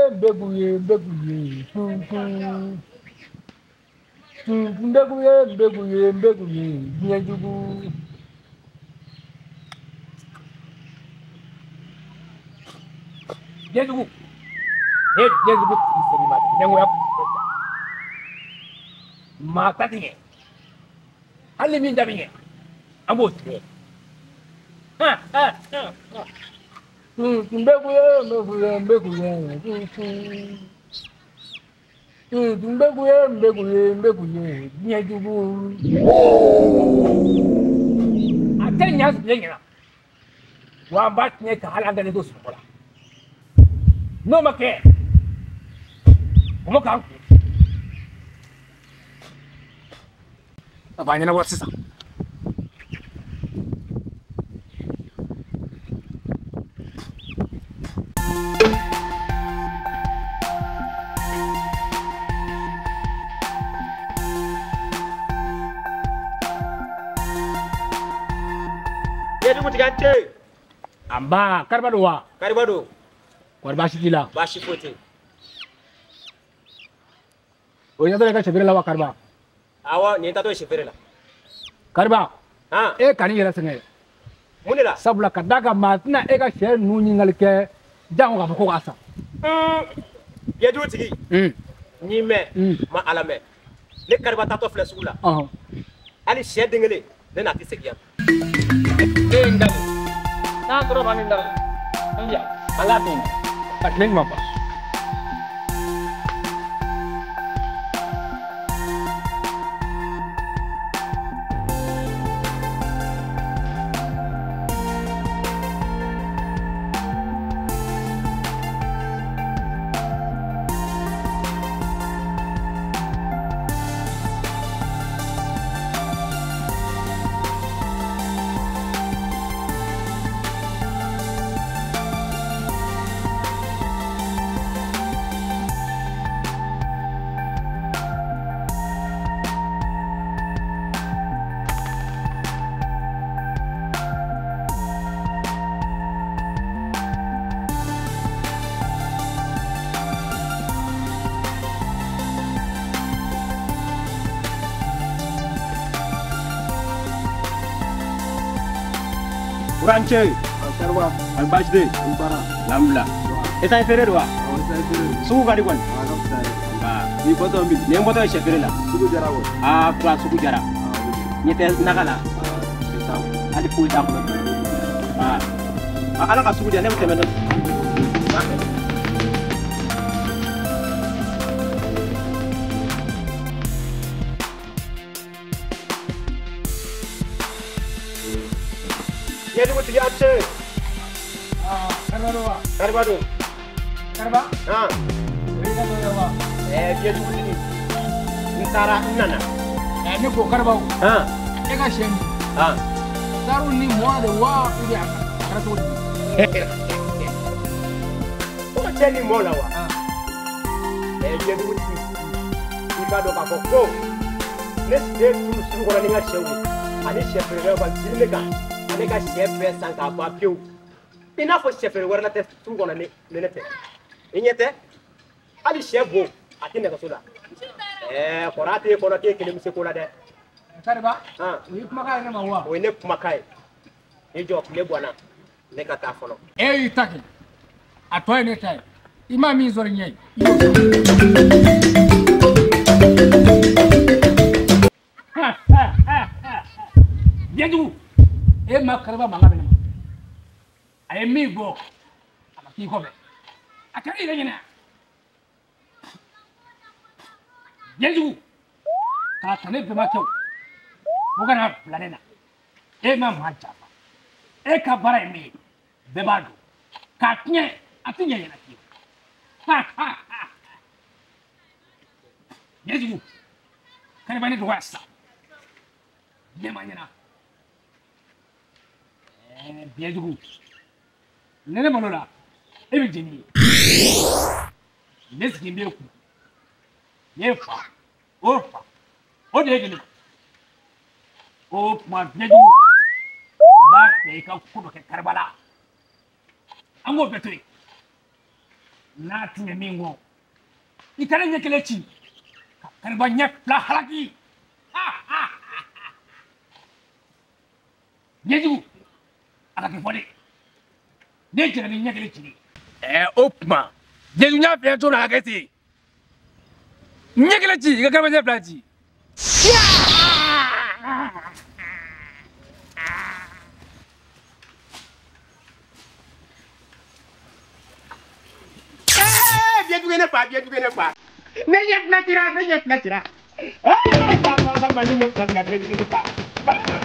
mbekuye mbekuye tuntun tuntun mbekuye mbekuye mbekuye diɲɛjugu. Diɲɛjugu ne diɲɛjugu tigi sɛbɛn ma diɲɛgoya maa ta tigɛ hali min da bɛ ɲɛ an b'o tigɛ. Mbekuye mbekuye mbekuye tuntun mbekuye mbekuye mbekuye diɲɛjugu. A tɛ ɲa diɲɛ ɲɛna wa an b'a tiɲɛ ka hali an dalen to sunɔgɔ la. N'o ma kɛ o ma k'an kun. A b'a ɲɛnabɔ sisan. Amba Kariba don wa? Kariba don. Kɔri baasi t'i la? Baasi foyi tɛ yen. O ye tatɔ ye i ka sɛfeere la wa Kariba? Awɔ, nin ye tatɔ ye sɛfeere la. Kariba. Han. E kan'i yɛrɛ sɛgɛn. Mun de la? Sabula ka d'a kan maa tɛna e ka sɛ ninnu ɲininkali kɛ jango k'a fɔ ko k'a san. Biɲɛjugu tigi. N y'i mɛn. Ma Ala mɛn. Ne Kariba tatɔ filɛ sugu la. Hali sɛ den kelen ne n'a tɛ segin yan. Ne ye n da don. N'a tora maa min da la, n bi yan. An k'a to yen. A tile ɲuman ba. Kurance. Kariba. Ani baasi tɛ yen. N baara. Alhamdulilah. E ta ye feere don wa? Awɔ, e ta ye feere. Sugu ka di kɔni. A ka fisa yɛrɛ. Nba. N'i bɔtɔ min? Nin ye n bɔtɔ ye sɛ feere la. Sugu jara kɔ. Aa kura sugu jara. Ɲɛ tɛ naga la. Hali foyi t'a kɔnɔ. Aa Ala ka sugu diya ne bɛ tɛmɛ dɔɔni. Biɲɛjugu tigi a ce. Kariba don wa? Kariba don. Kariba? Han. O y'i ka dɔ ye wa? Biɲɛjugu tigi n taara n nana. Ne ko Kariba o. Han. E ka sɛ nin. Han. Tariw ni mɔn de wa ou bien a kɛra cogo di? Ko cɛ ni mɔn la wa? Biɲɛjugu tigi i k'a dɔn k'a fɔ ko ne sen turu sugu kɔnɔ ni n ka sɛw ye ani sɛ feerelaw ka girin ne kan. Ne ka sɛ bɛɛ san k'a ban pewu i n'a fɔ sɛ feere wɛrɛ la tɛ sugu kɔnɔ ni ne tɛ i ɲɛ tɛ hali sɛ bo a tɛ nɛgɛso la kɔrɔ a t'e kɔnɔ k'e kelen bɛ se ko la dɛ. Kariba o y'i kumakan ye ne ma wa? O ye ne kumakan ye i jɔ tile ganna ne ka taa fɔlɔ. E y'i ta kɛ a tɔ ye ne ta ye i ma min sɔrɔ i ɲɛ ye i y'o sɔrɔ. Biɲɛjugu. E ma Kariba mankan bɛ ne ma a ye min bɔ a ma k'i kɔfɛ a kɛra i yɛrɛ ɲɛna biɲɛjugu k'a ta ne bɛnbakɛw fo ka n'a bila ne na e ma maa janfa e ka baara ye min ye bɛɛ b'a dɔn k'a tiɲɛ a tɛ ɲɛ ɲɛna fiyewu biɲɛjugu Kariba ne dɔgɔya sisan diɲɛ ma ɲɛna. Biɲɛjugu ne malo la e bɛ jeni ye ne sigilen b'e kun ne fa o fa o de ye jeni o tuma biɲɛjugu n b'a fɛ i ka ko dɔ kɛ Kariba la an k'o bɛɛ to yen N'a ti ɲɛ min kɔ, i kana ɲɛ kelen ci ka kariba ɲɛ fila halaki. Ɲɛjugu a ka kɛ fɔ de, ne jɛra ni ɲɛ kelen ci. Ɛɛ o tuma ɲɛjugu y'a fɛ cogo min na a ka kɛ ten, ɲɛ kelen ci i ka kariba ɲɛ fila ci. Biɲɛjugu ye ne fa, biɲɛjugu ye ne fa. Ne ɲɛ fila cira, ne ɲɛ fila cira. Ee, ne ɲɛ fila cira.